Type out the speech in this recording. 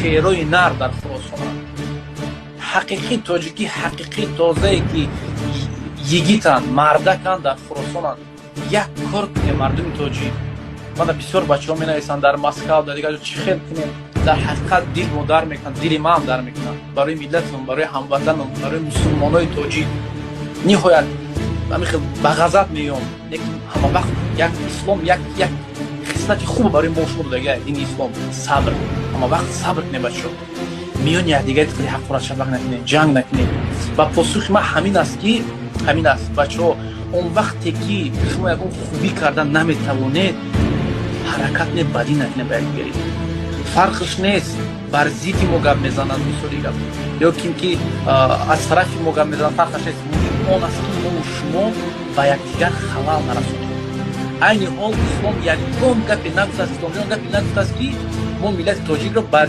Шерои нар дар Хуросонанд, ҳақиқӣ тоҷикӣ, ҳақиқӣ тозае, ки йигитанд, мардаканд, дар Хуросонанд. Як кор кунем, мардуми тоҷик. Мана бисёр бачаҳо менависанд дар Москав, дар дигар ҷо: чӣ хел кунем? Дар ҳақиқат дил мо дар мекунад, дили маам дар мекунад барои миллатам, барои ҳамватанам, барои мусулмонои тоҷик. Ниҳоят ҳамин хел ба ғазаб меём. Лекин ҳама вақт як ислом як хислати хуб барои мо шумо додага, дини ислом, сабр. Ҳама вақт сабр кунем, бачаҳо, миёни якдигари хеле ҳақорат шабақ накунем, ҷанг накунем. Ва посухи ман ҳамин аст, ки ҳамин аст, бачаҳо: он вақте ки шумо ягон хубӣ кардан наметавонед, ҳаракат не, бадӣ накунем ба якдигарӣ. Фарқш нест, бар зидди мо гап мезананд, мисоли гап, ё ким ки аз тарафи мо гап мезананд, фарқаш нест. Муҳим он аст, ки мо шумо ба якдигар халал нарасонем. Айни ҳол ислом ягон гапе нагуфтааст, исломиён гапе нагуфтааст, ки мо миллати тоҷикро бар